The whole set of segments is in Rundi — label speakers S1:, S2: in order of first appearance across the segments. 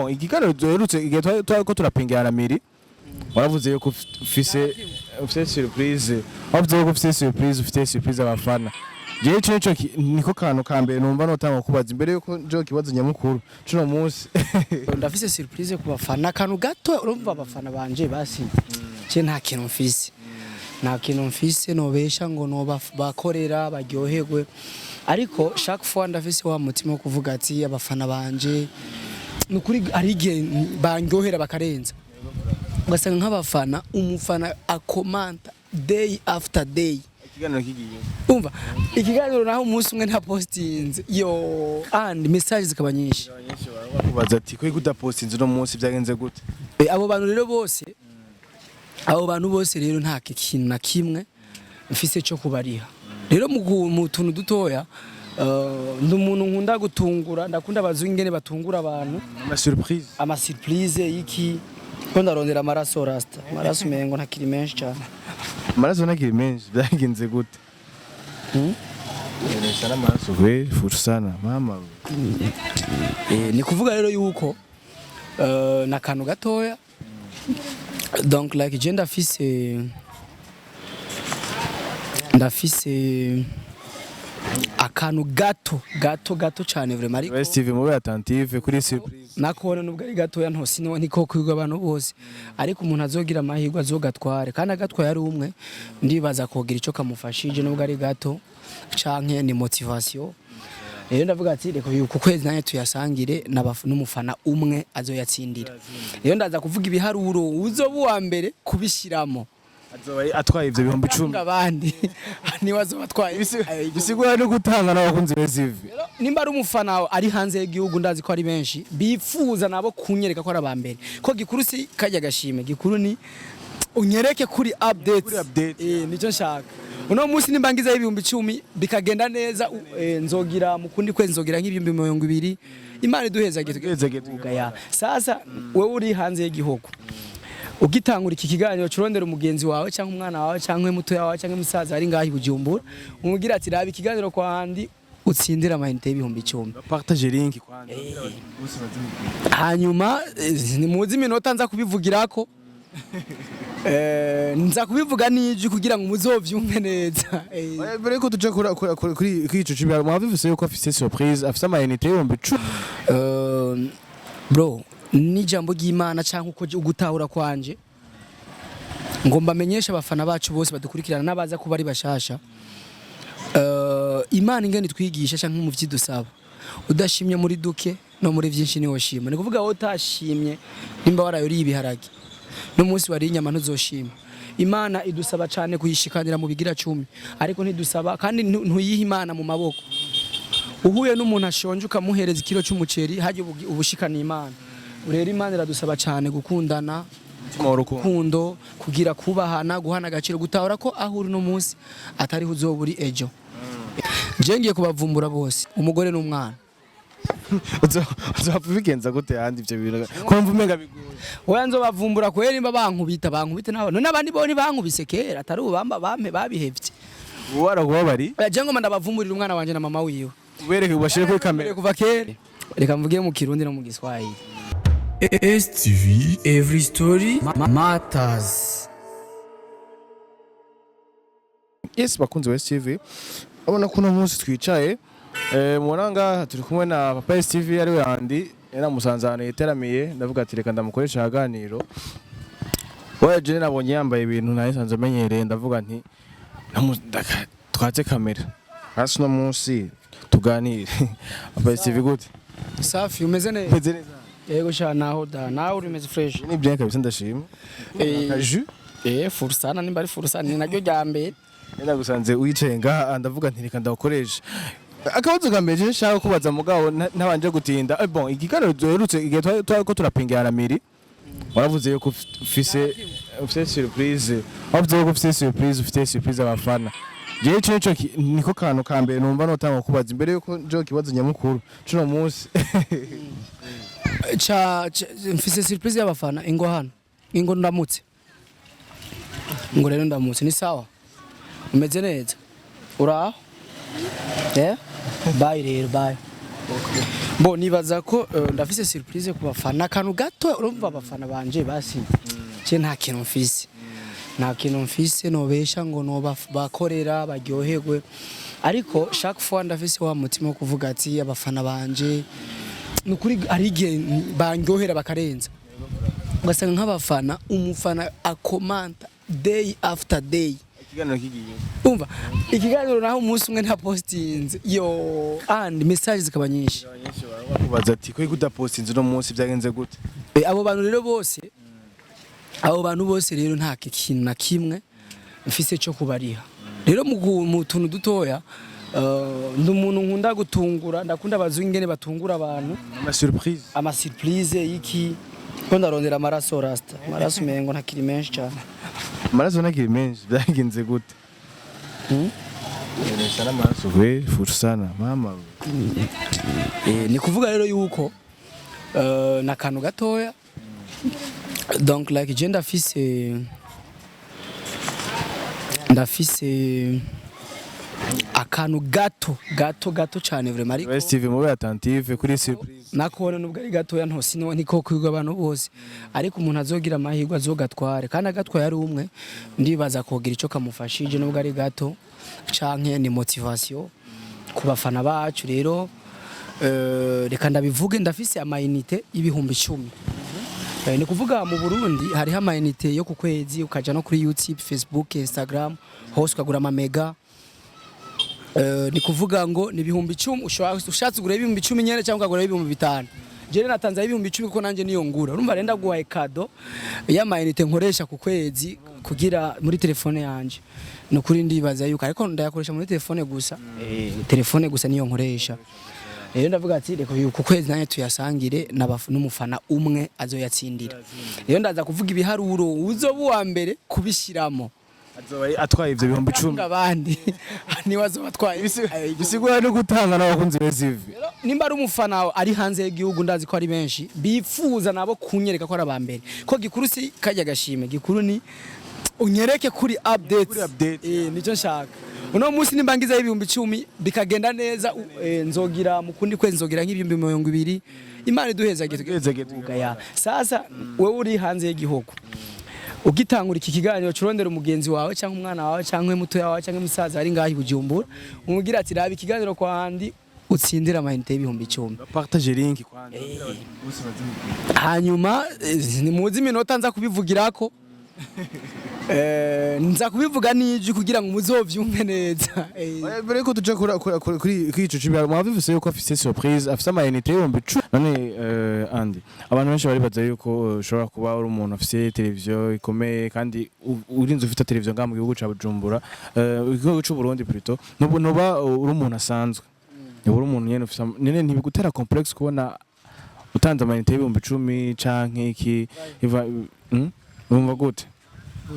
S1: Bon, ikiganiro duherutse, igihe twari ko turapingirana miri, waravuze yuko ufise surprise, wavuze yuko ufise surprise, ufite surprise abafana. Jewe ico nico niko kantu ka mbere numva notanga kubaza imbere yuko njo kibazo nyamukuru cuno munsi.
S2: Ndafise surprise ku bafana, akantu gato. Urumva abafana banje basi je nta kintu mfise, nta kintu mfise nobesha ngo nobakorera baryoherwe, ariko chaque fois ndafise wa mutima wo kuvuga ati abafana banje nukuri hari igihe bandyohera bakarenza, ugasanga nk'abafana, umufana akomanta day after day.
S1: Ikiganiro kigiye.
S2: Umva ikiganiro naho umunsi umwe nta postinze yo and message zikaba nyinshi.
S1: Bakubaza ati kuri kudapostinze uno munsi byagenze gute?
S2: Abo bantu rero bose, abo bantu bose rero nta kintu na kimwe mfise cyo kubariha. Rero mu tuntu dutoya, ndi umuntu nkunda gutungura, ndakunda abazungu ingene batungura abantu.
S1: Ama surprise.
S2: Ama surprise y'iki ko ndarondera amaraso, rasta, amaraso umengo ntakiri menshi cyane.
S1: Amaraso ntakiri menshi, byagenze gute?
S2: Hmm?
S1: Sana amaraso we sana mama.
S2: Ni kuvuga rero yuko na kantu gatoya, donc like je ndafise akantu gato gato gato cyane vraiment, ariko
S1: West TV, mube attentive kuri surprise.
S2: Nakubona nubwo ari gatoya ntosi no niko kwigwa abantu bose, ariko umuntu azogira amahirwe azogatware, kandi agatwaye ari umwe, ndibaza kogira ico kamufashije nubwo ari gato canke ni motivation. Rero ndavuga ati reka uyu ku kwezi nanjye tuyasangire n'umufana umwe azoyatsindira. Rero ndaza kuvuga ibiharuro, uzoba uwa mbere kubishyiramo
S1: Azoba atwaye ivyo 10,000.
S2: Abandi niwe azoba atwaye.
S1: Bisigura no gutanga n'abakunzi ba TV.
S2: Nimba ari umufana ari hanze y'igihugu, ndazi ko ari benshi bifuza nabo kunyereka ko ari aba mbere, ko gikuru si kajya gashime, gikuru ni unyereke kuri update.
S1: Kuri update.
S2: Nicyo nshaka uno munsi. Nimba ngizeho 10,000 bikagenda neza, nzogira mu kundi kwezi nzogira nk'ibihumbi 20, Imana iduhezagiye.
S1: Iduhezagiye.
S2: Ya sasa wewe uri hanze y'igihugu ugitangura iki kiganiro, curondera umugenzi wawe cyangwa umwana wawe cyangwa mutoya wawe cyangwa musaza ari ngaho i Bujumbura, umubwira ati raba ikiganiro kwa handi utsindira amayinite y'10,000.
S1: Partage link kwanza. Bose bazi.
S2: Hanyuma nimuzi iminota nza kubivugirako, nza kubivuga n'ijwi kugira ngo muzovyumve neza.
S1: Mbere yuko tuja kuri ico cibaro, mwabivise yuko afise surprise, afise amayinite y'10,000.
S2: Bro, n'ijambo ry'Imana cyangwa uko ugutahura kwanje, ngo mbamenyeshe abafana bacu bose badukurikirana n'abaza kuba ari bashasha, Imana ingene itwigisha cyangwa mu vyidusaba, udashimye muri duke no muri byinshi niwo shima. Ni kuvuga wowe utashimye, nimba warayuriye ibiharage n'umunsi wariye inyama ntuzoshima. Imana idusaba cyane kuyishikanira mu bigira cumi, ariko ntidusaba kandi ntuyiha Imana mu maboko. Uhuye n'umuntu ashonje ukamuhereza ikiro cy'umuceri, hajya ubushikana Imana. Rero Imana iradusaba cyane gukundana.
S1: Umutima w'urukundo.
S2: Rukundo, kugira kubahana, guhana agaciro, gutahura ko aho uri uno munsi atariho uzoba uri ejo. Je ngiye kubavumbura bose, umugore n'umwana.
S1: Uzopfa ubigenza gute handi ivyo bintu ko mva umenga bigoye?
S2: Oya, nzobavumbura kweri. Nimba bankubita, bankubite nabo. None abandi bo ntibankubise kera, atari ubu bamba bampe babihevye?
S1: Warakubabari.
S2: Oya, je ngoma ndabavumburira umwana wanje na mama wiwe.
S1: Ubereke, ubashire kuri kamera.
S2: Kuva kera. Reka mvuge mu Kirundi no mu Giswahili.
S3: STV Every Story Matters.
S1: Yes, bakunzi ba STV, urabona ko uno munsi twicaye, mubona ngaha turi kumwe na papa STV ariwe Andy. Namusanze ahantu yiteramiye, ndavuga ati reka ndamukoresha akaganiro. Oya, je nabonye yambaye ibintu nari nsanzwe menyereye, ndavuga nti twatse kamera hasi uno munsi tuganire. Papa STV, gute?
S2: Safi, umeze neza?
S1: Meze neza.
S2: Yego sha, naho da nawe uri fresh?
S1: Ni bien kabisa, ndashima. Akaju.
S2: Fursana, nimba ari fursana ni naryo rya mbere.
S1: Nagusanze wicaye ngaha, ndavuga nti reka ndagukoresha. Akabazo ka mbere je nshaka kubaza, mugabo ntabanje gutinda, bon, ikiganiro duherutse, igihe twari ko turapingirana miri, waravuze yuko ufise surprise, wavuze yuko ufise surprise, ufite surprise abafana. Jewe ico nico niko kantu ka mbere numva notanga kubaza imbere yuko njo kibazo nyamukuru cuno munsi.
S2: Mfise surprise y'abafana. Ingo hano, ingo ndamutse, ngo rero ndamutse, ni sawa, umeze neza, uraho? Bye rero, bye. Bo nibaza ko ndafise surprise ku bafana, akantu gato. Urumva abafana banje, basi je nta kintu mfise, nta kintu mfise nobesha ngo noba bakorera baryoherwe, ariko chaque fois ndafise wa mutima wo kuvuga ati abafana banje nukuri ari igihe bandyohera bakarenza, ugasanga nk'abafana, umufana akomanta day after day.
S1: Ikiganiro kigiye.
S2: Umva ikiganiro naho umunsi umwe nta postinze yo and message zikaba nyinshi.
S1: Bakubaza ati ko udapostinze uno munsi, byagenze gute?
S2: Abo bantu rero bose, abo bantu bose rero nta kintu na kimwe mfise cyo kubariha. Rero mu tuntu dutoya, ndi umuntu nkunda gutungura, ndakunda abazungu ingene batungura abantu.
S1: Ama surprise.
S2: Ama surprise y'iki ko ndarondera amaraso, rasta, amaraso umengo ntakiri menshi cyane.
S1: Amaraso ntakiri menshi, byagenze gute?
S2: Hmm?
S1: Sana amaraso we fursana mama we.
S2: Ni kuvuga rero yuko na kantu gatoya, donc like je ndafise akantu gato gato gato cyane vraiment, ariko
S1: STV, mube attentive kuri surprise.
S2: Nakone nubwo ari gatoya ntosi niko kwigwa abantu bose, ariko umuntu azogira amahirwe azogatware, kandi agatwaye ari umwe, ndibaza kogira ico kamufashije nubwo ari gato, canke ni motivation ku bafana bacu. Rero reka ndabivuge, ndafise ama unités 10,000. Ni kuvuga mu Burundi hariho ama unités yo ku kwezi, ukaja no kuri YouTube, Facebook, Instagram hose ukagura ama mega. Ni kuvuga ngo ni 10,000, ushatse ugura 10,000 nyene cyangwa ukagura 5,000. Jewe natanze 10,000 kuko nanje niyo ngura. Urumva rero ndaguhaye cadeau y'ama unités nkoresha ku kwezi kugira muri telefone yanje. Ni ukuri ndibaza yuko, ariko ndayakoresha muri telefone gusa, telefone gusa niyo nkoresha. Rero ndavuga ati reka uyu ku kwezi nanjye tuyasangire n'umufana umwe azoyatsindira. Rero ndaza kuvuga ibiharuro, uzoba uwa mbere kubishyiramo
S1: azoba atwaye ivyo 10,000.
S2: Abandi niwe azoba atwaye.
S1: Bisigura no gutanga n'abakunzi ba STV.
S2: Nimba ari umufana ari hanze y'igihugu, ndazi ko ari benshi bifuza nabo kunyereka ko ari aba mbere, ko gikuru si kajya gashime, gikuru ni unyereke kuri update.
S1: Kuri update.
S2: Nicyo nshaka. Uno munsi nimba ngizeho 10,000 bikagenda neza, nzogira mu kundi kwezi nzogira nk'20,000, Imana iduhezagiye.
S1: Iduhezagiye.
S2: Ya sasa wewe uri hanze y'igihugu ugitangura iki kiganiro, curondera umugenzi wawe cyangwa umwana wawe cyangwa mutoya wawe cyangwa musaza ari ngaho i Bujumbura, umubwira ati raba ikiganiro kwa handi utsindira ama unités y'10,000.
S1: Partage link kwanza bose bazi.
S2: Hanyuma nimuzi iminota nza kubivugirako, nza kubivuga n'ijwi kugira ngo muzovyumve neza.
S1: Oya, mbere yuko tuja kuri ico cibira, mwabivise yuko afise surprise, afise ama unités 10,000. None Andy, abantu benshi baribaza yuko ushobora kuba uri umuntu afise televiziyo ikomeye, kandi urinze ufite televiziyo ngaha mu gihugu ca Bujumbura, igihugu c'u Burundi plutôt, nubu nuba uri umuntu asanzwe, uri umuntu nyene ufise nyene ntibigutera complexe kubona utanze ama unités 10,000 canke iki iva, Urumva gute?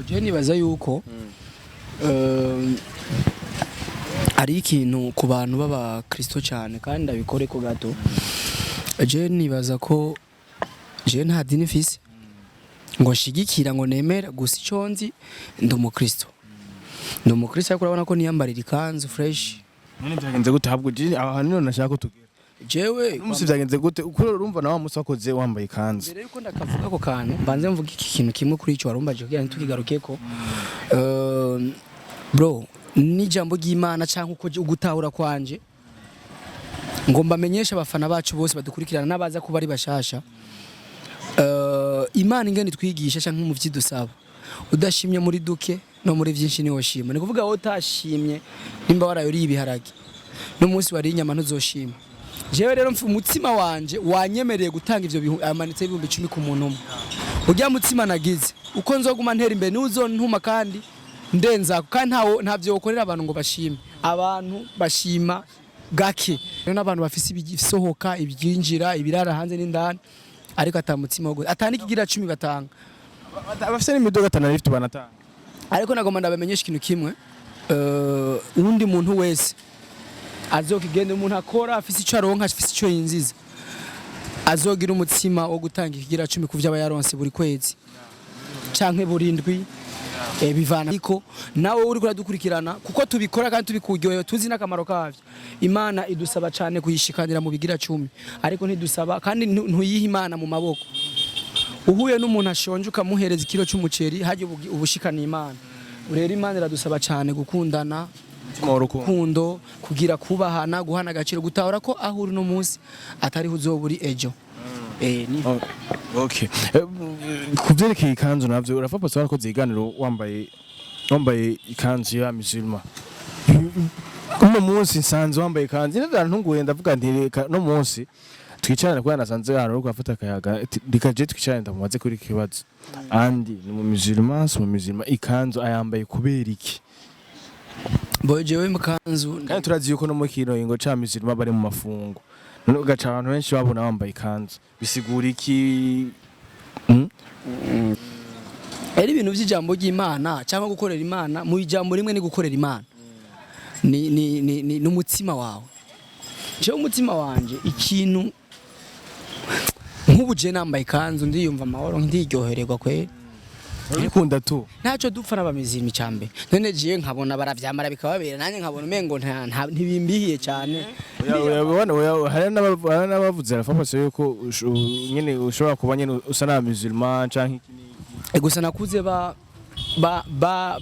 S2: Je nibaza yuko ari ikintu ku bantu b'abakristo cyane, kandi ndabikore ko gato. Je nibaza ko je nta dini mfise ngo nshigikira ngo nemera, gusa icyo nzi ndi umukristo, ndi umukristo, ariko urabona ko niyambarira ikanzu fresh.
S1: None byagenze gute? Habwo je aho hantu niho nashaka ko tugera.
S2: Jewe
S1: Umunsi byagenze gute? Uko urumva nawe munsi wakoze wambaye ikanzu.
S2: Mbere yuko ndakavuga ako kantu, mbanze mvuga iki kintu kimwe kuri icyo warumbaje kugira ntitukigarukeko. Bro, n'ijambo ry'Imana cyangwa uko ugutahura kwanje, ngo mbamenyeshe abafana bacu bose badukurikirana n'abaza kuba ari bashasha, Imana ingene itwigisha cyangwa mu vyidusaba, udashimye muri duke no muri byinshi niwo shima. Ni kuvuga wowe utashimye, nimba warayuriye ibiharage n'umunsi wariye inyama ntuzoshima. Jewe rero umutsima wanje wanyemereye gutanga ivyo ama unités 10,000 ku muntu umwe. Urya mutsima nagize uko nzoguma ntera imbere niwuzontuma kandi ndenzako, kandi ntawo ntavyo wokorera abantu ngo bashime. Abantu bashima gake. Rero n'abantu bafise ibisohoka, ibyinjira, ibirara hanze n'indani, ariko ata mutsima wo ata n'ikigira 10 batanga.
S1: Abafise n'imiduga atana lift banatanga.
S2: Ariko nagomba ndabamenyesha ikintu kimwe, uwundi muntu wese azokigenda, umuntu akora afise ico aronka, afise ico yinjiza, azogira umutsima wo gutanga ikigira 10 ku vyo aba yaronse buri kwezi canke buri ndwi. Bivana ariko nawe uri kuradukurikirana, kuko tubikora kandi tubikuryohewe, tuzi n'akamaro kavyo. Imana idusaba cyane kuyishikanira mu bigira 10, ariko ntidusaba kandi ntuyiha Imana mu maboko. Uhuye n'umuntu ashonje ukamuhereza ikiro cy'umuceri, hajya ubushikana Imana. Rero Imana iradusaba cyane gukundana,
S1: Umutima w'urukundo.
S2: Rukundo, kugira kubahana, guhana agaciro, gutahura ko aho uri no munsi atariho uzoba uri ejo. Ni
S1: Oh, okay. Ku vyerekeye ikanzu navyo, urafa pasi warakoze iganiro wambaye ikanzu ya musulman. Uno munsi nsanze wambaye ikanzu ino, byarantunguye. Ndavuga nti reka no munsi twicarane, kubera nasanze ahantu uriko urafata akayaga. Ati, reka je twicarane ndamubaze kuri iki kibazo. Andi ni mu musulman, si mu musulman, ikanzu ayambaye kubera iki?
S2: Boy, jewe mukanzu
S1: Kandi turazi yuko no mu kiringo ca musulman bari mu mafungo, none ugaca abantu benshi babona wambaye ikanzu, bisigura iki?
S2: Ari ibintu by'ijambo ry'Imana cyangwa gukorera Imana. Mu ijambo rimwe ni gukorera Imana, ni n'umutima wawe. Jewe umutima wanje, ikintu nk'ubu je nambaye ikanzu ndiyumva amahoro, ndiryohererwa kweri.
S1: Urikunda tu.
S2: Ntacyo dupfa n'abamizirima. Icambere none jiye nkabona baravyambara bikababera, nanjye nkabona umengo ntibimbihiye cyane.
S1: Oya, oya, hari n'abavuze arafa yuko nyene ushobora kuba nyene usa na musulman canke iki n'iki.
S2: Gusa nakuze ba ba ba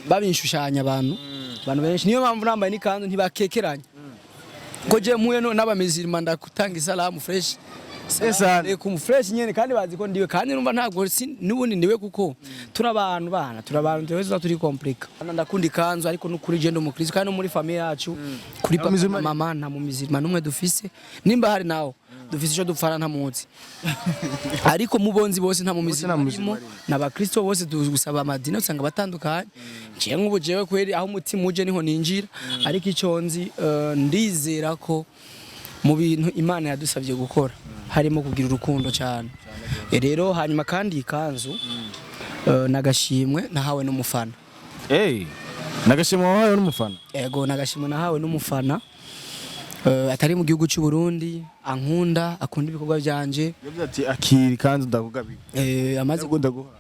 S2: babinshushanya abantu benshi, niyo mpamvu nambaye n'ikanzu ntibakekeranya ko je mpuye no n'abamizirima ndakutanga isalamu fresh.
S1: Esa.
S2: Alaikum fresh nyene, kandi bazi ko ndiwe, kandi numva ntabwo si n'ubundi ndiwe, kuko turi abantu bana, turi abantu twese turi compliqué. Ndakunda ikanzu, ariko n'ukuri je ndi umukristo, kandi no muri famille yacu kuri papa na mama nta mu mizirima n'umwe dufise. Nimba hari nawo dufise ico dupfana ntamuzi, ariko mu bonzi bose nta mu mizirima
S1: nta mu mizirima.
S2: arimo. N'abakristo bose gusaba amadini usanga batandukanye. Jewe nk'ubu jewe kweri aho umutima uje niho ninjira, ariko ico nzi, ndizera ko mu bintu Imana yadusabye gukora harimo kugira urukundo cyane. Rero hanyuma kandi ikanzu, nagashimwe nahawe n'umufana.
S1: Eh, nagashimwe wahawe n'umufana?
S2: Ego, nagashimwe nahawe n'umufana atari mu gihugu cy'u Burundi, ankunda, akunda ibikorwa byanje.
S1: Yavuze ati akira ikanzu ndakugabiye.
S2: Amaze
S1: Ndaguha.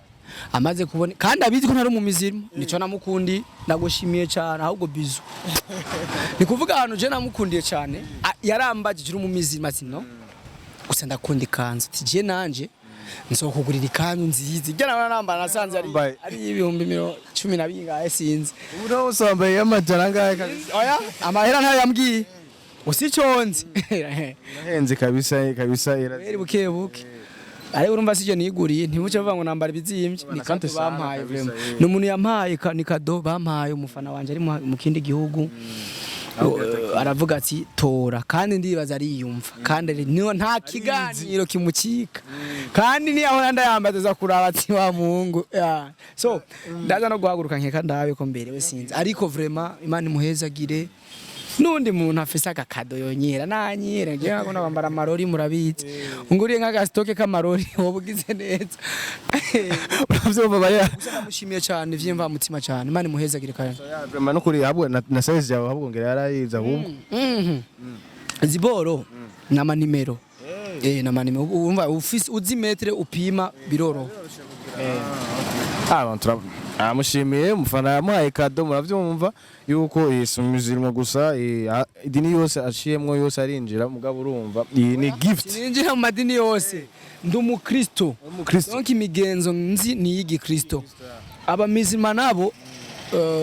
S2: Amaze kubona kandi abizi ko ntari mu mizirimo, nico namukundi. Ndagushimiye cyane ahubwo bizu. Ni kuvuga ahantu je namukundiye cyane, yarambagije uri mu mizirimo, ati no gusa ndakunda ikanzu, ati je nanje nzokugurira ikanzu nziza. Ibyo nabona nambara nasanze ari
S1: Wambaye.
S2: ari ibihumbi 10 na bingahe, sinzi.
S1: Ubu nawe usambaye y'amajana angahe kabisa?
S2: Oya, amahera ntayo yambwiye, usiconze.
S1: Irahenze kabisa kabisa.
S2: Beri buke buke, ariko urumva sije niguriye, ntibuce bavuga ngo nambara ibizimbye, ni
S1: Asante
S2: kado
S1: sana
S2: bampaye.
S1: kabisa,
S2: Vraiment.
S1: eh.
S2: Ni umuntu yampaye ni kado bampaye, umufana wanje ari mu kindi gihugu. Aravuga ati tora, kandi ndibaza ariyumva, kandi niyo nta kiganiro kimucika, kandi niyo ndayambaye aza kuraba ati wa muhungu. Yeah. So ndaza no guhaguruka nkeka ndabe ko mberewe, sinzi, ariko vraiment Imana imuhezagire. N'undi muntu afise agakado yonyera nanyere, ngiye nkakunda kwambara amarori, murabizi. Unguriye nk'agasitoke k'amarori woba ugize neza.
S1: Uravyumva baya.
S2: Gusa ndamushimiye cyane vyimva mutima cyane, Imana imuhezagire kandi.
S1: Vraiment nukuri ahubwo na size yawe ahubwo ngera yarayiza ahubwo.
S2: Ziboro n'amanimero, n'amanimero, umva ufise uzi metre upima biroroha.
S1: Ah, abantu aramushimiye umufana yamuhaye kado. Muravyumva yuko si umuzirimo gusa, idini yose aciyemwo yose arinjira, mugabo urumva iyi ni gift.
S2: Sinjira mu madini yose, ndi umukristo.
S1: Umukristo.
S2: Donc imigenzo nzi ni iy'igikristo. Abamizima nabo,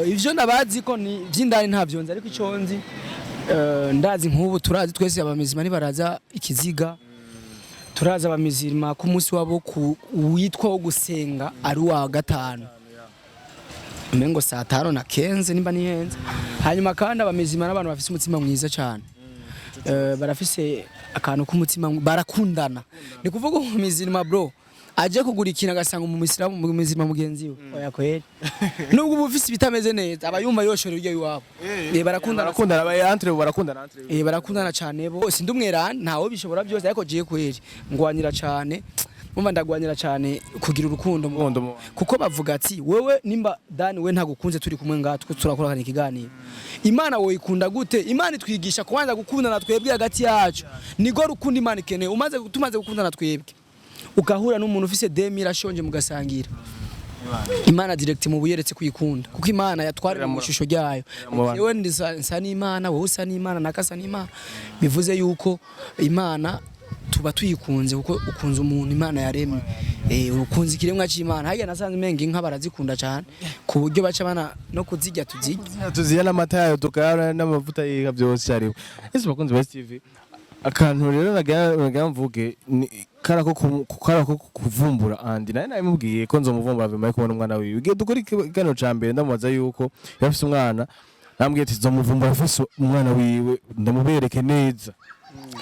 S2: ivyo ndabazi ko ni vy'indani ntavyo nzi, ariko ico nzi, ndazi nk'ubu turazi twese abamizima ntibaraza ikiziga. Turazi abamizima ku munsi wabo witwa wo gusenga ari uwa gatanu, umengo saa tano na kenze nimba nihenze. Hanyuma kandi abamizima n'abantu bafise umutima mwiza cyane. Barafise akantu k'umutima, barakundana. Ni kuvuga umumizima bro aje kugura ikintu agasanga umumisilamu mumizima mugenzi we, oya kweri, nubwo uba ufise ibitameze neza aba yumva yoshora iryo iwabo. Barakundana.
S1: Barakundana entre barakundana entre.
S2: Barakundana cyane bo. Sindi umweranda, ntawe bishobora byose, ariko jiye kweri ngwanira cyane, umva ndagwanira cyane kugira urukundo
S1: Urukundo mu
S2: kuko bavuga ati wewe nimba Dani we ntagukunze, turi kumwe ngaha twe turakora ikiganiro, Imana woyikunda gute? Imana itwigisha kubanza gukundana twebwe hagati yacu, nigo rukundo Imana ikeneye. Umaze tumaze gukundana twebwe, ugahura n'umuntu ufise 2000 ashonje mugasangira. Imana direct mu buyeretse kuyikunda, kuko Imana yatwara mu ishusho ryayo.
S1: Mu bantu.
S2: Yewe nsa n'Imana, wowe usa n'Imana, nakasa n'Imana, bivuze yuko Imana tuba tuyikunze, kuko ukunze umuntu Imana yaremye, ukunze ikiremwa c'Imana. Harya nasanze umenga inka barazikunda cyane ku buryo baca bana no kuzirya, tuzirya.
S1: Tuziya n'amata yayo, tukayara n'amavuta y'inka, byose cyariwe. Ese bakunzi ba TV, akantu rero nagira mvuge ni kara ko kuvumbura Andy. Naye nabimubwiye ko nzomuvumbura nyuma yo kubona umwana wiwe. Igihe dukora ikiganiro ca mbere, ndamubaza yuko yafise umwana, nambwiye ati nzomuvumbura afise umwana wiwe, ndamubereke neza.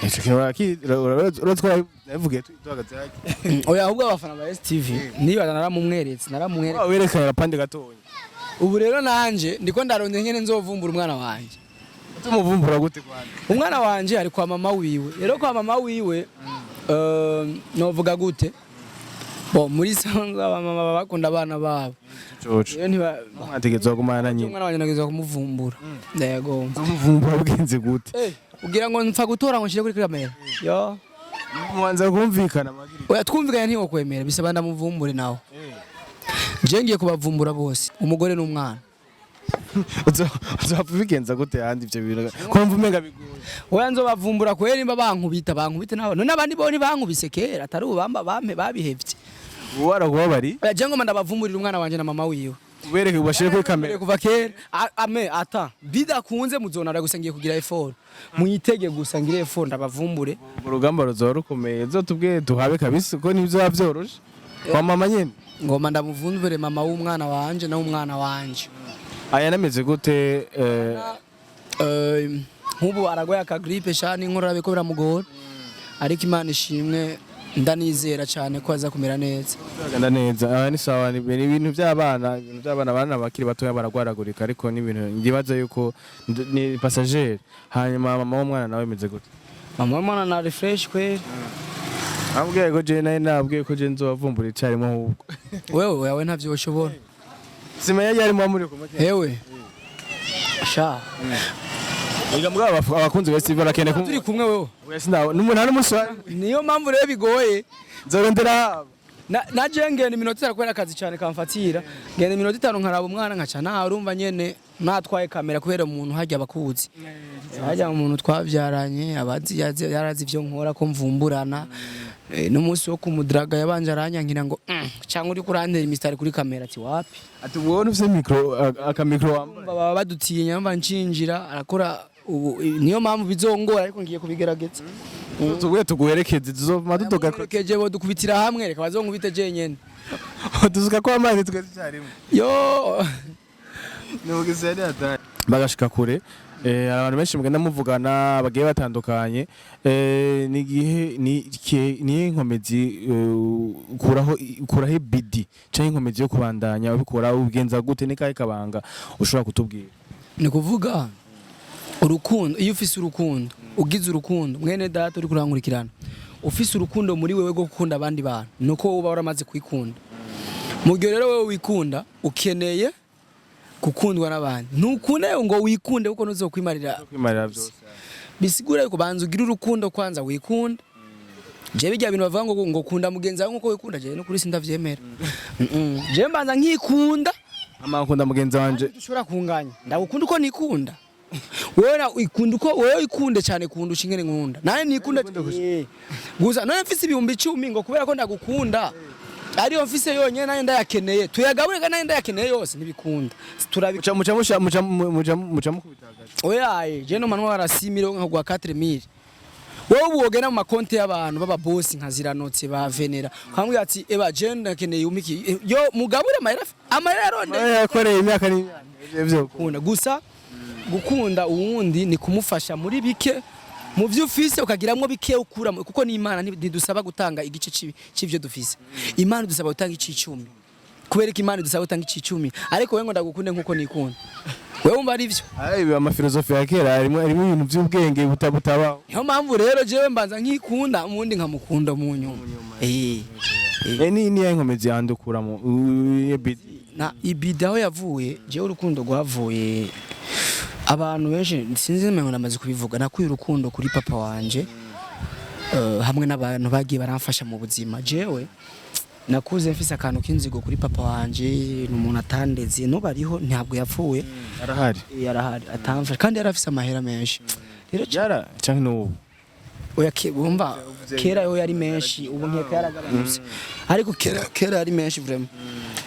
S1: Ico kintu uratwara nabivugiye tuhagaze hake.
S2: Oya, ahubwo abafana ba STV niba naramumweretse, naramumweretse.
S1: Werekana agapande gatonya.
S2: Ubu rero nanje ndiko ndaronde nyene nzovumbura umwana wanje.
S1: Tumuvumbura gute kwanda?
S2: Umwana wanje ari kwa mama wiwe. Rero kwa mama wiwe, novuga gute, bo muri sanzwe abamama baba bakunda abana babo.
S1: Coco.
S2: Rero ntiba
S1: mwategetswe kugumana na nyina.
S2: Umwana wanje nageza kumuvumbura, yego.
S1: Tumuvumbura bwenze gute?
S2: Ugira ngo mpfa gutora ngo nshire kuri kamera yo?
S1: Mubanza kumvikana amagiri?
S2: Oya, twumvikanye ntiwokwemera, bisaba ndamuvumbure nawe. Je ngiye kubavumbura bose, umugore n'umwana.
S1: Uzopfa ubigenza gute yandi ivyo bintu ko mva umenga bigoye?
S2: Oya, nzobavumbura kweri. Nimba bankubita, bankubite nabo. None abandi bo ntibankubise kera, atari ubu bamba bampe babihevye?
S1: Warakubabari.
S2: Oya, je ngoma ndabavumburira umwana wanje na mama wiwe.
S1: Ubereke, ubashire kuri kamera.
S2: Kuva kera. Ame ata bidakunze muzonara, gusa ngiye kugira effort, muyitege gusa ngire effort ndabavumbure.
S1: Urugamba ruzoba rukomeye, zotubwiye duhabe kabisa ko ntivyo vyoroshe kwa mama nyene.
S2: Ngoma ndamuvumbure mama w'umwana wanje na w'umwana wanje.
S1: Aya nameze gute?
S2: Nk'ubu aragwaye akagrippe sha, n'inkorora biko biramugora, ariko Imana ishimwe, ndanizera cyane ko aza kumera neza.
S1: Bizagenda neza. Aba ni sawa, ni ibintu by'abana, ibintu by'abana. Abana bakiri batoya baragwaragurika, ariko ni ibintu ndibaza yuko ni passager. Hanyuma mama w'umwana nawe imeze gute?
S2: Mama w'umwana na refresh kweri.
S1: Nabwiye ko je nawe, nabwiye ko je nzobavumbura icarimwe ahubwo.
S2: Wewe wewe ntavyo ushobora.
S1: Simenya yarimo muri kumwe.
S2: Hewe sha.
S1: Ega mugabo abakunzi ba Steve barakeneye
S2: Turi kumwe wewe.
S1: Oya, sinawe n'umuntu hari umunsi
S2: Niyo mpamvu rero bigoye.
S1: Nzorondera haba.
S2: Na je ngenda iminota 5 kubera akazi cyane kamfatira, ngenda iminota 5 nkaraba umwana nkaca nta urumva nyene natwaye kamera, kubera umuntu hajya abakuzi, hajya umuntu twabyaranye abazi yarazi ivyo nkora ko mvumburana. N'umunsi wo kumudraga yabanje aranyankira ngo cyangwa uri kurantera imisitari kuri kamera, ati wapi.
S1: Ati wowe ufise micro, aka micro wambaye.
S2: Baba badutinya, mba nshinjira arakora ubu, niyo mpamvu bizongora, ariko ngiye kubigerageza.
S1: Tubwiye tuguherekeze, tuzova dutoga.
S2: Keje bo dukubitira hamwe, reka bazonkubite jenyene.
S1: Tuzuka ko amazi twese icyarimwe.
S2: Yo.
S1: Bagashika kure. Abantu benshi mugenda muvugana bagiye batandukanye, ni igihe ni inkomezi ukuraho ibidi canke inkomezi yo kubandanya ubikora, ubigenza gute? Ni kahe kabanga ushobora kutubwira?
S2: Ni kuvuga urukundo. Iyo ufise urukundo, ugize urukundo, mwene data uri kurankurikirana, ufise urukundo muri wewe rwo gukunda abandi bantu, nuko uba waramaze kwikunda. Mu gihe rero wewe wikunda, ukeneye gukundwa n'abandi. Ntukunde ngo wikunde, kuko ntuzokwimarira.
S1: Kwimarira byose.
S2: Bisigura yuko banza ugire urukundo kwanza, wikunda. Je bijya bintu bavuga ngo kunda mugenzi wawe nkuko wikunda, je no kuri sindavyemera. Je mbanza nkikunda.
S1: Ama nkunda mugenzi wanje.
S2: Dushobora kunganya, ndagukunda uko nikunda. Wewe na ikunda uko wewe ikunde cyane kundusha ingene nkunda nawe nikunda. Gusa none mfise 10,000 ngo kubera ko ndagukunda ariyo mfise yonyene, nayo ndayakeneye, tuyagabure kandi nayo ndayakeneye yose, ntibikunda. Turabi
S1: Muca muca muca muca muca muca mukubita hagati.
S2: Oya, je no manwa arasimiro nka gwa 4000. Wowe ubu wogenda mu makonti y'abantu baba boss nka ziranotse ba Venera, ukambwira ati eba je ndakeneye umiki yo mugabure amahera, amahera yaronde.
S1: Yakoreye imyaka n'imyaka ivyo.
S2: Gukunda gusa, gukunda uwundi ni kumufasha muri bike mu byo ufise, ukagiramwo bike ukuramo, kuko n'Imana ntidusaba gutanga igice c'ivyo dufise. Imana idusaba gutanga icicumi. Kubera ko Imana idusaba gutanga icicumi, ariko wewe ngo ndagukunde nkuko nikunda, wewe wumva ari byo?
S1: Ayi amafilosofi ya kera harimo ibintu by'ubwenge butabutabaho.
S2: Niyo mpamvu rero jewe mbanza nkikunda, umundi nkamukunda mu nyuma.
S1: Ni ya inkomezi yandukuramo
S2: Na ibida aho yavuye, jewe urukundo rwavuye, abantu benshi sinzi ngo namaze kubivuga, nakuye urukundo kuri papa wanje, hamwe n'abantu bagiye baramfasha mu buzima. Jewe Nakuze mfise akantu k'inzigo kuri papa wanje. Ni umuntu atandeze, n'ubu ariho, ntabwo yapfuye.
S1: Arahari.
S2: Yarahari, atamfasha kandi yari afise amahera menshi rero.
S1: Yara canke n'ubu?
S2: Oya, bumva kera yo yari menshi, ubu nkeka yaragabanutse, ariko kera yari menshi vraiment.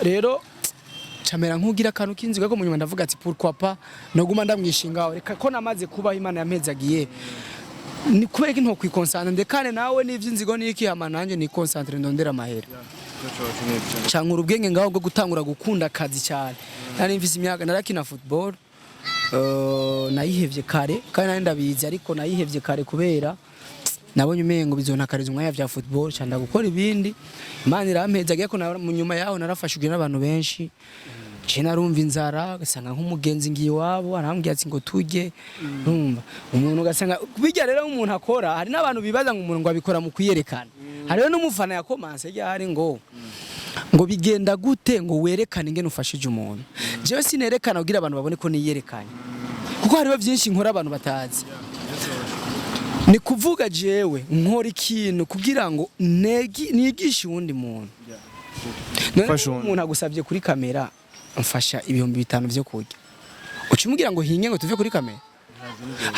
S2: Rero camera nkugira akantu k'inzigo, ariko mu nyuma ndavuga ati: "Pourquoi pas noguma ndamwishingaho? Reka ko namaze kubaho, Imana yampezagiye, ni kubera ko ntokwiconcentra, ndekane nawe n'ivy'inzigo n'iki, hama nanjye niconcentre ndondera amahera." Cankura ubwenge ngaho bwo gutangura gukunda akazi cyane. Nari mfise imyaka, narakina football, nayihevye kare kandi nari ndabizi, ariko nayihevye kare kubera nabonye umengo bizontakariza umwanya vya football, canda gukora ibindi. Imana irampezagiye ko mu nyuma yaho narafashijwe n'abantu benshi. Je narumva inzara, ugasanga nk'umugenzi ngiye iwabo, arambwira ati ngo turye. Urumva umuntu, ugasanga bijya rero umuntu akora, hari n'abantu bibaza ngo umuntu ngo abikora mu kwiyerekana. Hariho n'umufana yakomanse ryari ngo bigenda gute ngo werekane ingene ufashije umuntu. Jewe sinerekana kugira abantu babone ko niyerekanye, kuko hariho byinshi nkora abantu batazi. Ni kuvuga jewe nkora ikintu kugira ngo nigishe uwundi muntu. None
S1: Ufashe uwundi.
S2: umuntu agusabye kuri kamera: "Mfasha 5000 vyo kurya," uca umubwira ngo hinge ngo tuve kuri kamera?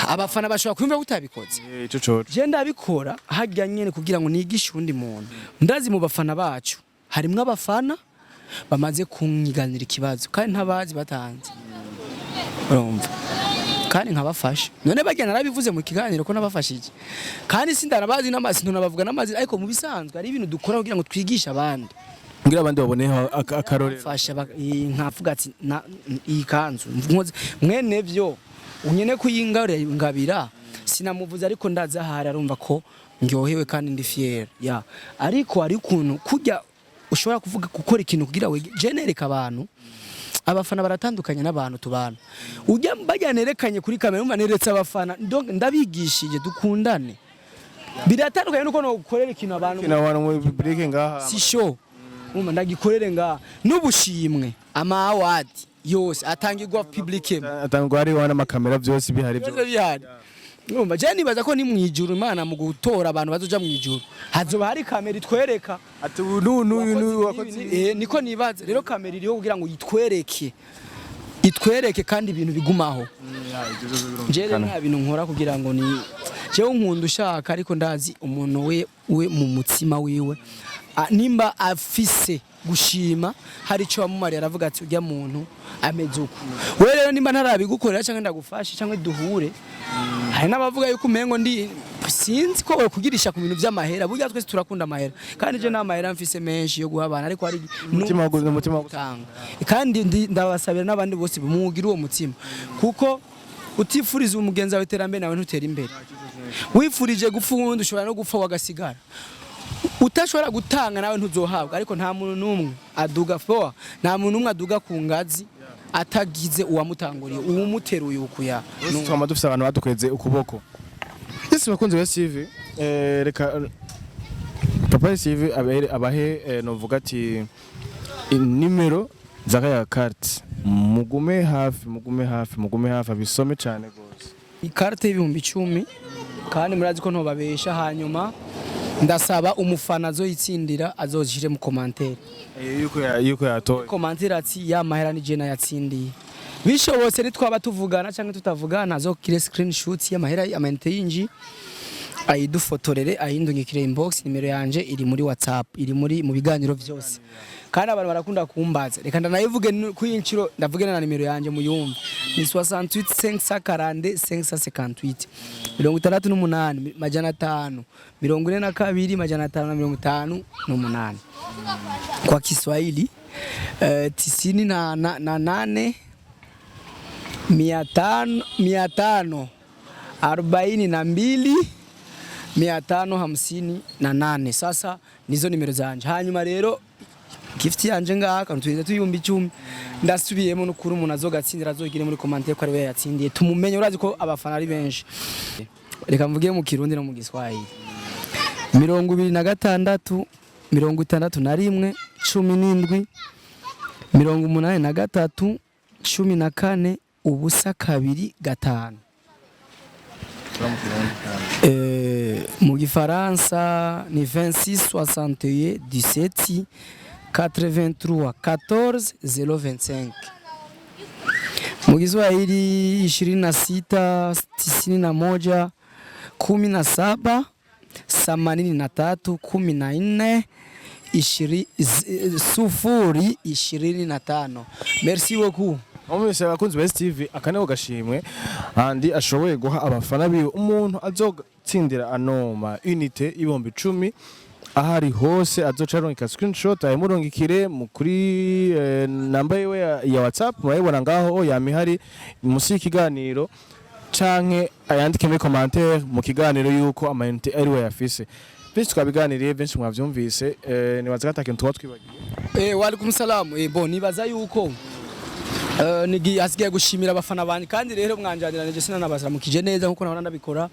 S2: Abafana bashobora kwumva ko utabikoze.
S1: Ico coco.
S2: Je ndabikora harya nyene kugira ngo nigishe uwundi muntu. Ndazi mu bafana bacu harimwo abafana bamaze kunyiganira ikibazo kandi ntabazi batanze, urumva, kandi nkabafasha. None barya narabivuze mu kiganiro ko nabafashije, kandi sindanabazi n'amazina, ntunabavuga n'amazina, ariko mu bisanzwe ari ibintu dukora kugira ngo twigishe abandi.
S1: Kugira abandi baboneho akarorero.
S2: Fasha nkavuga ati iyi kanzu mwene vyo unyene kuyingabira, sinamuvuze, ariko ndazi ahari arumva ko ndyohewe kandi ndi fier ya. Ariko hari ukuntu kujya ushobora kuvuga gukora ikintu kugira wege. Je nereka abantu, abafana baratandukanye n'abantu tubana. Ujya bajya nerekanye kuri kamera, umva neretse abafana, donc ndabigishije dukundane. Biratandukanye nuko no gukorera ikintu abantu
S1: Kina abantu muri public ngaha.
S2: Si show, umva ndagikorere ngaha. N'ubushimwe, ama award yose atangirwa public.
S1: Atangwa hariho n'amakamera, byose bihari.
S2: Byose
S1: Byose
S2: bihari. Urumva, je nibaza ko ni mwijuru, Imana mu gutora abantu bazoja mwijuru hazoba hari kamera itwereka
S1: ati uyu n'uyu n'uyu wakoze ibi.
S2: Niko nibaza. Rero kamera iriho kugira ngo yitwereke, itwereke kandi ibintu bigumaho. Je rero nta bintu nkora kugira ngo ni jewe nkunda ushaka, ariko ndazi umuntu we mu mutima wiwe, nimba afise gushima hari icyo wamumariye, aravuga ati: "Ujya muntu ameze uku." We rero nimba ntarabigukorera cyangwa ndagufashe cyangwa duhure, hari n'abavuga yuko umengo ndi, sinzi ko kugirisha ku bintu by'amahera. Burya twese turakunda amahera, kandi je nta mahera mfise menshi yo guha abantu, ariko hari
S1: Umutima wo
S2: gutanga. Kandi ndabasabira n'abandi bose mugira uwo mutima, kuko utifuriza umugenzi wawe iterambere, nawe ntutera imbere. Wifurije gupfa uwundi, ushobora no gupfa wagasigara. Utashobora gutanga, nawe ntuzohabwa. Ariko nta muntu n'umwe aduga foa, nta muntu n'umwe aduga ku ngazi atagize uwamutanguriye, uwumuteruye ukuya.
S1: Twama dufise abantu badukweze ukuboko. Yes, bakunzi ba CV, reka Papa CV abahe, novuga ati nimero za kaya carte. Mugume hafi, mugume hafi, mugume hafi, abisome cyane gose.
S2: Ikarite y'10,000, kandi murazi ko ntobabesha. Hanyuma ndasaba umufana azoyitsindira azozishire mu commentaire.
S1: Yuko yatoye.
S2: Commentaire ati: "Ya mahera ni je nayatsindiye." Bishobotse nitwaba tuvugana cyangwa tutavugana, azokire screenshot y'amahera, amayinite yinji, ayidufotorere, ayindungikire inbox. Nimero yanje iri muri WhatsApp, iri muri mu biganiro byose, kandi abantu barakunda kumbaza. Reka ndanayivuge kuri iyi nshuro, ndavuge na nimero yanje muyumve. Ni 68 540 558, 68 542 558. Kwa Kiswahili 98 542 558. Sasa nizo nimero zanje. Hanyuma rero gift yanje ngaha kantu tuyize tu10,000, ndasubiyemo n'ukuri, umuntu azogatsindira azogire muri commentaire ko ari we yatsindiye, tumumenye. Urazi ko abafana ari benshi. Reka mvuge mu Kirundi no mu Giswahili: 26 61 17 83 14 0 2 5. Mu gifaransa ni 26 61 17 83 14 025. Mu Kiswahili 26 91 17 83 14 0 25. Merci beaucoup.
S1: Mwese abakunzi ba STV, aka niko gashimwe Andy ashoboye guha abafana biwe. Umuntu azotsindira ano ma unité 10,000, aho ari hose azoca arungika screenshot, ayimurungikire mu kuri namba yiwe ya WhatsApp, murayibona ngaho yama ihari musi y'ikiganiro, canke ayandike muri commentaire mu kiganiro yuko ama unité ari we yafise. Benshi twabiganiriye, benshi mwavyumvise. Nibaza ko atakintu tuba twibagiye.
S2: Wa salamu. Bon, nibaza yuko nigi hasigaye gushimira abafana banje, kandi rero mwanjaniranje sinanabaramukije neza nkuko nahora ndabikora.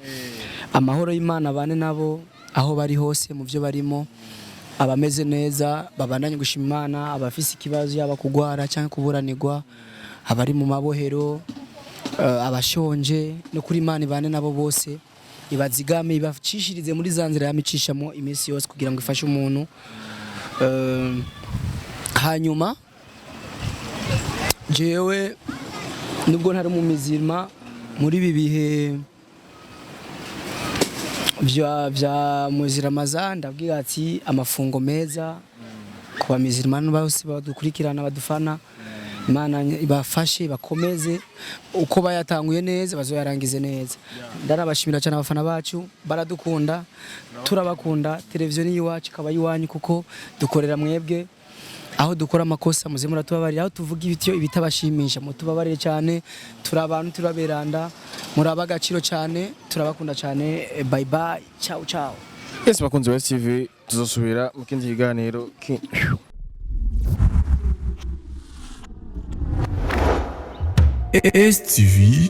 S2: Amahoro y'Imana bane nabo aho bari hose mu byo barimo. Abameze neza babandanye gushima Imana, abafise ikibazo, yaba kugwara cyangwa kuburanirwa, abari mu mabohero, abashonje, no kuri Imana ibane nabo bose, ibazigame, ibacishirize muri za nzira yamicishamo iminsi yose kugira ngo ifashe umuntu. Hanyuma jewe nubwo ntari mu mizirima, muri ibi bihe vya mwezi Ramazan, ndabwira ati amafungo meza ku bamizirimani bose badukurikirana, badufana. Imana ibafashe, bakomeze uko bayatanguye neza, bazoyarangize neza. Ndanabashimira cyane abafana bacu, baradukunda, turabakunda. Televiziyo ni iwacu, ikaba iwanyu, kuko dukorera mwebwe. Aho dukora amakosa muze muratubabarira, aho tuvuga ibitiyo ibitabashimisha mutubabarire cyane. Turi abantu, turaberanda, muri ab'agaciro cyane, turabakunda cyane. Bye bye, ciao ciao.
S1: Yes, bakunzi ba STV, tuzosubira mu kindi kiganiro.
S3: STV.